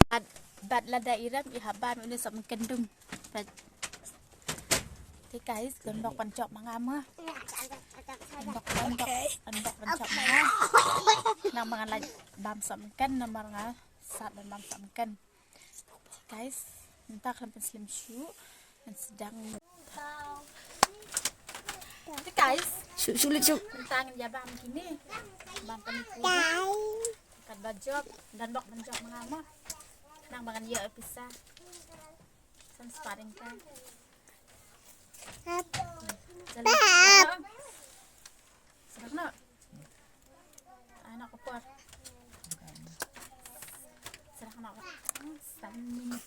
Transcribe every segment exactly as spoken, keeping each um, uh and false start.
Bad, bad lada i rem i hap bam ïa une sohmynken dung. Bad, te guys, don bok ban jop ma nga mo. Don bok, don bok, don bok ban jop ma nga. Nang ba ngan lait bam sohmynken namar nga sat ban bam sohmynken. Guys, mynta khlem pynslem shuh, ngan sdang. Te guys, shu, shu, shu. Mynta ngan ïa bam kine. Bam kane kine. Katba jop, don bok ban jop ma nga mo. Nang ba ngan ïoh pisa. San spot ïa ka. Sdang noh. Ai noh ka por. Sdang noh. San minit.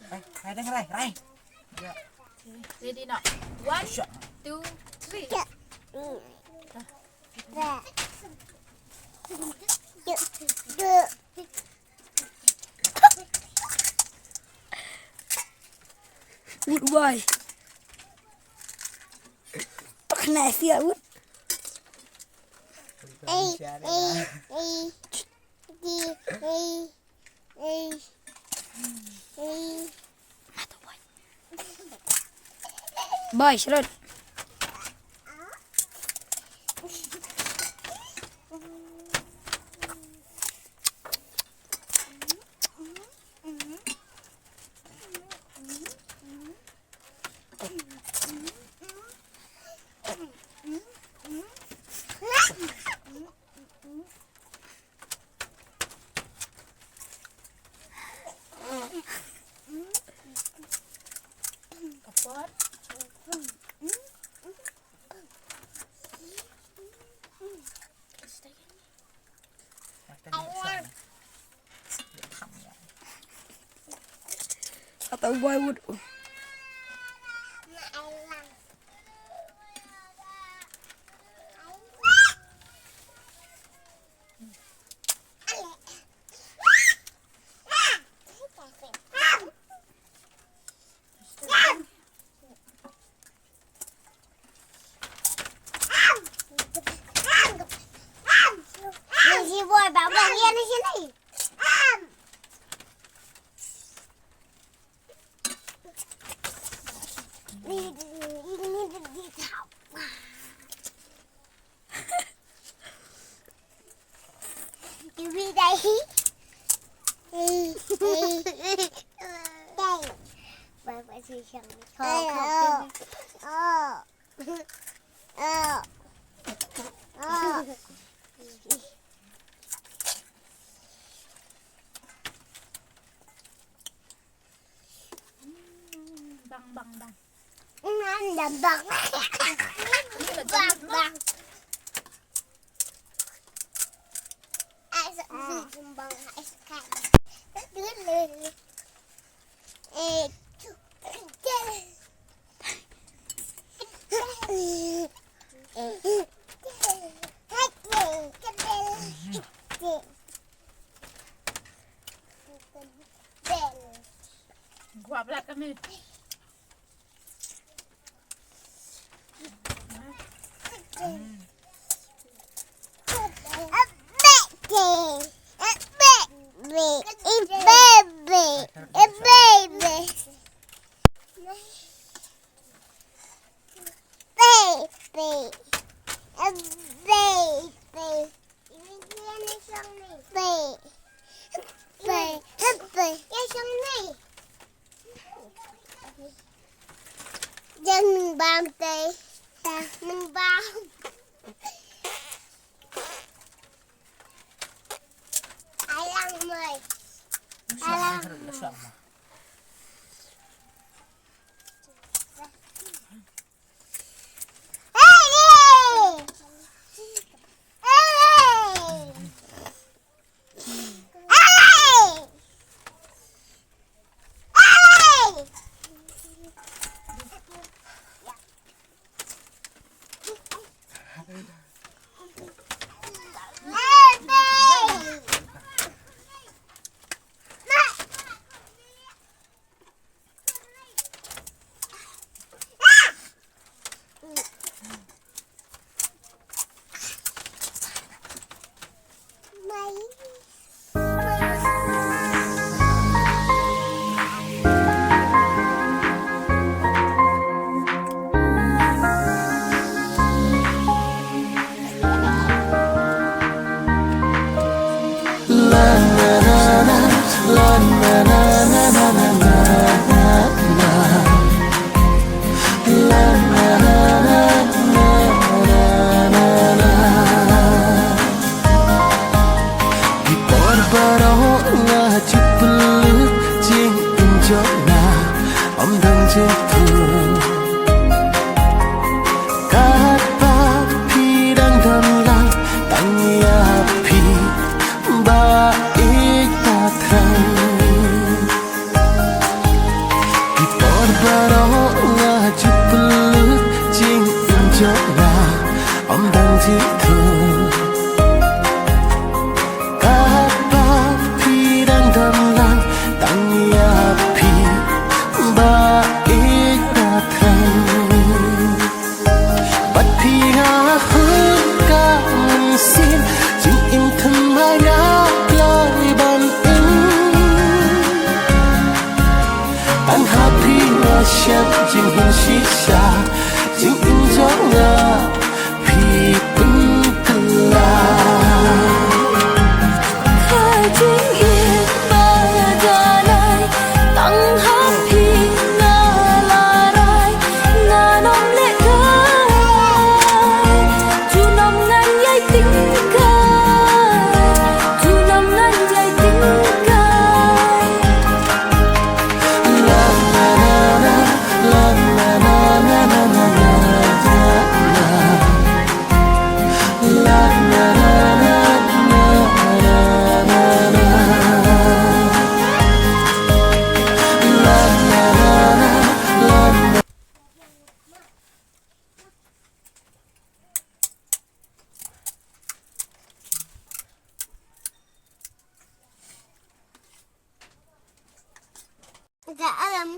Rai, rai, rai, rai. Okay, ready noh. One, two, three. Wood wai. Pak na sia wood. Ei, ei, ei. Di, ei, ei, ei. Bye, Shrod. Ata wai wood. Bang, bang, bang. Bang, bang. Bang, bang. Guap lah kami. Jan bam te. Jan bam. Alang mai. Alang mai. Jingpynlut jingim jong nga ym don jingthoh. Katba phi dang don lang tang ïa phi ba ïeit ba thrang. Ki por baroh nga ju pynlut jingim jong nga ym don jingthoh. Katba phi dang don lang tang ïa phi ba ïeit ba thrang. Bad phi ha hun ka mynsiem jingim thymmai nga kloi ban im. Tang ha phi nga shep jingim shisha, jingim jong nga phi pynkylla. Ka jingim ba nga da lai tang ha phi nga la rai, ngan ym lehkai. Junom ngan ïai tyngkai, junom ngan ïai tyngkai.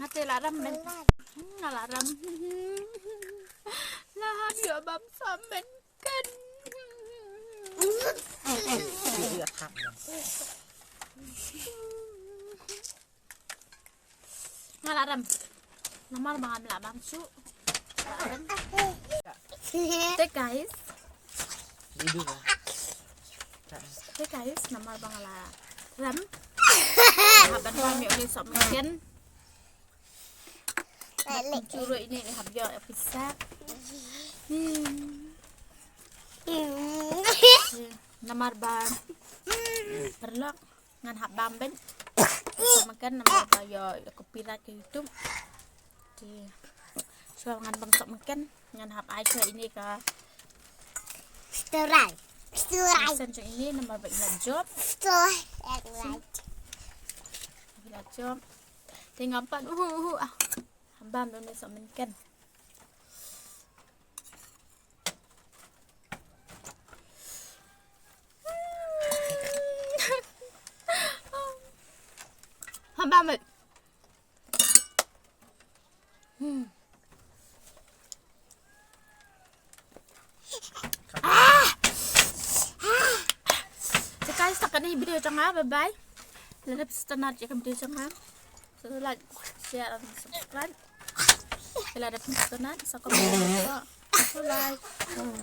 Nga te la rem men. Hmm, nga la rem. La hap ïoh bam sa men kan. Nga la rem. Namar ba ngam lah bam shuh. Te guys. Te guys, namar ba nga la rem. Hap ban bam ïa une sohmynken. Chu ruh ine hap ïoh pisa. Hmm. Namar ba paralok ngan hap bam beit. Sohmynken namar ba ïoh, ïoh copyright ka YouTube. Te shuwa ngan bam sohmynken ngan hap ai shuwa ine ka story. Story. Sen jong ine namar ba ine la jop. Story. Ine la jop. Te ngam pat uhu uhu ah. Hap bam da une sohmynken. Hap bam beit. Hmm. Ah! Ah! So guys, ta kane video jong nga, bye bye. Lada phi sngewtynnat ïa ka video jong nga, so like, share and subscribe. Lada phi sngewtynnat, sa comment. Bye bye.